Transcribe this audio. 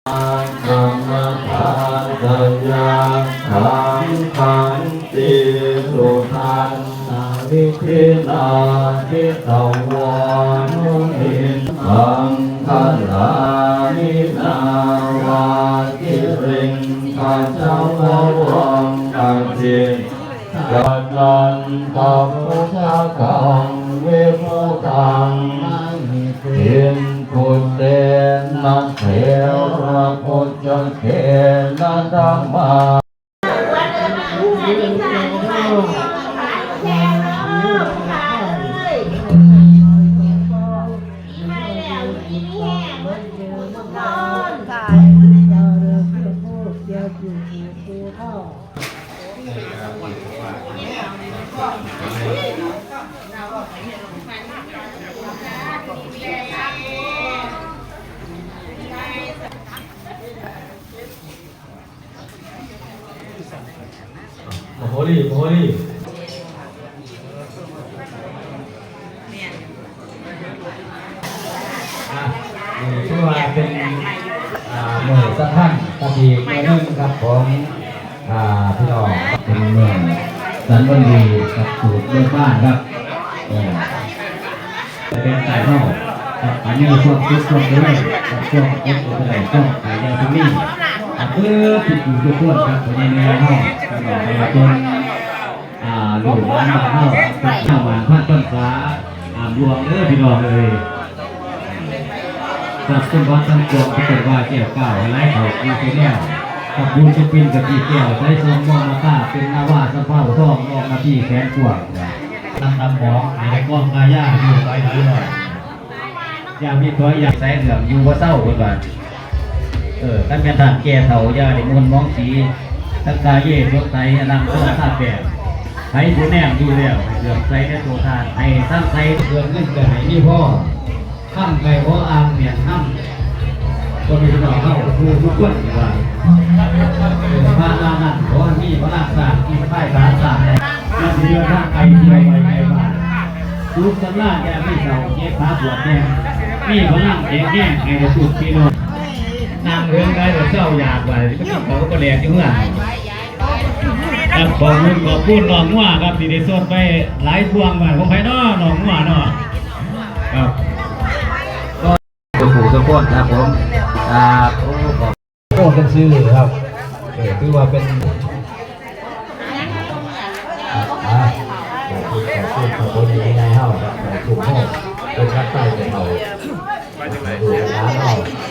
ກຳມະຖານະຍັງ ຂັງຂັນຕິສຸທັນນະວິທິນາ ຈິດຕະວານຸນິດ ມັງຄະລານິນາ ວາທິຣິງ ພະເຈົ້າພະວັງກະສິດ ກະນັນທະພຸດທະຄັງ ວິພຸດທັງ ມະຫິຕິ ເປັນພຸດເຕນະ ເຖລະບຸດຈະເກນະ ທຳມາ ໂອ້ໂຫລີ ໂອ້ໂຫລີ ອ່ະ ນີ້ຖືວ່າເປັນ ອ່າ ມື້ສຳຄັນກັບອີກມື້ໜຶ່ງຄັບ ຂອງ ອ່າ ພີ່ນ້ອງ ເປັນມື້ສັນວັນດີກັບສູດເມືອງບ້ານຄັບ ເອີ ແດນໃຕ້ເຮົາ ຄັບ ອັນນີ້ຊ່ວງສຸກຊ່ວງເລີຍ ຊ່ວງເຈັບກໍໄດ້ ຊ່ວງໄປຢ່າງທີ່ນີ້ ເອີ ທຸກໆ ທຸກຄົນຄັບ ພະຍາຍາມເຮົາ ພີ່ນ້ອງປະຊາຊົນ ອ່າ ລູກຫຼານບ້ານເຮົາ ເຈົ້າໝານພັນພັນສາ ອາ ຫຼວງເດີພີ່ນ້ອງເອີຍ ຊັບສົມບັດທັງປວງ ປາກົດວ່າແກ້ວກ້າວ ໃຫ້ໄຫຼເຂົ້າສູ່ໃສ່ແນວ ກັບບຸນຈະເປັນກະຕິແກ້ວ ໃສສອງມອງມາຕາ ເປັນນາວາສຳເພົາທອງ ອອກໜ້າທີ່ແຂນກວ້າງ ນຳດຳໝອງ ໃຫ້ໄດ້ກອງກາຍາ ຢູ່ໄກຫຼາຍຮ້ອຍ ຢ່າມີຖອຍ ຢ່າໃສເຫຼືອມ ຢູ່ບໍ່ເຊົາ ເພິ່ນວ່າ ເອີ ຄັນແມ່ນທ່ານແກ່ເຖົ້າ ຢ່າໄດ້ໝູນມອງສີ ທັງກາເຍສົດໃສ ອະນັງໂຕທາແປ້ງ ໃຜຜູ້ແນມຢູ່ແລ້ວ ໃຫ້ເຫຼື້ອມໃສໃນໂຕທ່ານ ໃຫ້ທັງໃສ ເຄື່ອງເງິນກໍໃຫ້ມີພໍ ຄຳໄກ່ຂໍອ່າງແມ່ນນຳ ພໍ່ແມ່ພີ່ນ້ອງເຮົາທຸກຄົນວ່າ ເອີ ພາລານັ້ນ ຂໍໃຫ້ມີພະລາສາດ ກິນໄປສາດສາດ ຢ່າຊິເດີນທາງໄກ ທ່ຽວໄປໄກມາ ສຸກສຳລານຢ່າມີເສົ້າ ເຈັບຂາປວດແຂງ ມີພະລັງແຂງແຮງໃຫ້ໄດ້ທຸກພີ່ນ້ອງ ນັ່ງເຖິງໄດ້ແລ້ວເຊົາຢາກວ່າ ຊິໄປກິນເຂົ້າກັບປາແດກຢູ່ເຮືອນ ຄັບ ຂອບຄຸນ ຂອບຄຸນນ້ອງງົວຄັບ ທີ່ໄດ້ສົດໄປຫຼາຍພວງ ບ້ານຂອງໃຜເນາະ ນ້ອງງົວເນາະ ຄັບ ທຸກຜູ້ທຸກຄົນຄັບຜົມ ຄັບ ໂອ້ ຂອບ ໂອ້ ຈັ່ງຊີ້ເລີຍຄັບ ເອີ ຖືວ່າເປັນ ອ່າ ຂອບຄຸນ ຂອບຄຸນ ຂອບຄຸນໃຫຍ່ເຮົາຄັບ ຂອບຄຸນເຮົາ ເປັນກຳລັງໃຈໃຫ້ເຮົາ ລູກຫຼານເຮົາ